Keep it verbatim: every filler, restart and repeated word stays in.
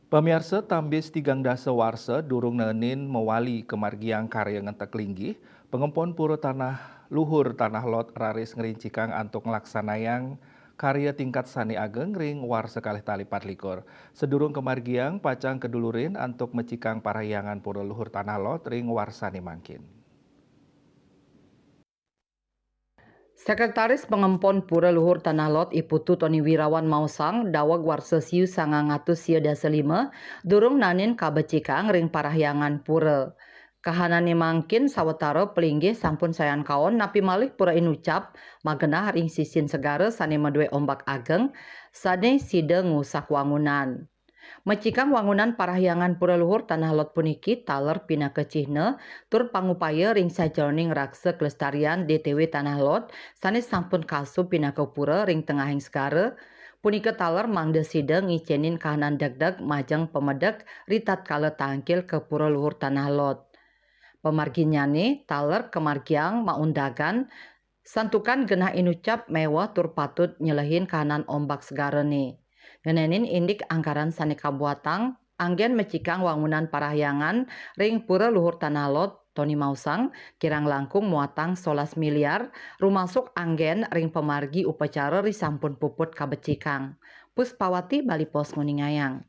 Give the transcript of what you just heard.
Pamiarsa, tambis tigang dasa warsa durung naenin mawali kamargiang karya ngentek linggih, pangempon pura tanah luhur Tanah Lot raris ngrincikang antuk nglaksanayang karya tingkat sane ageng ring warsa kalih tali patlikur. Sadurung kamargiang pacang kadulurin antuk mecikang parahyangan pura luhur Tanah Lot ring warsane mangkin. Sekretaris Pangempon Pura Luhur Tanah Lot I Putu Tony Wirawan maosang, daweg warsa siu sangang atus sia dasa lima, durung naenin kabecikang ring parahyangan pura. Kahanane mangkin sawatara palinggih sampun sayan kaon, napi malih pura inucap magenah ring sisin segara sane madue ombak ageng, sane sida ngusak wangunan. Mecikang wangunan parahyangan Pura Luhur Tanah Lot puniki taler pinaka cihna tur pangupaya ring sajeroning raksa kelestarian D T W Tanah Lot sane sampun kasub pinaka pura ring tengahing segara, punika taler mangda sida ngicenin kahanan degdeg majeng pamedek ritatkala tangkil ka Pura Luhur Tanah Lot. Pamarginnyane taler kamargiang maundagan, santukan genah inucap meweh tur patut nyelehin kahanan ombak segarane. Ngenenin indik anggaran sane kabuatang, anggen mecikang wangunan parahyangan ring Pura Luhur Tanah Lot, Tony maosang, kirang langkung muatang solas miliar, rumasuk anggen ring pamargi upacara risampun puput kabecikang. Puspawati, Bali Post, nguningayang.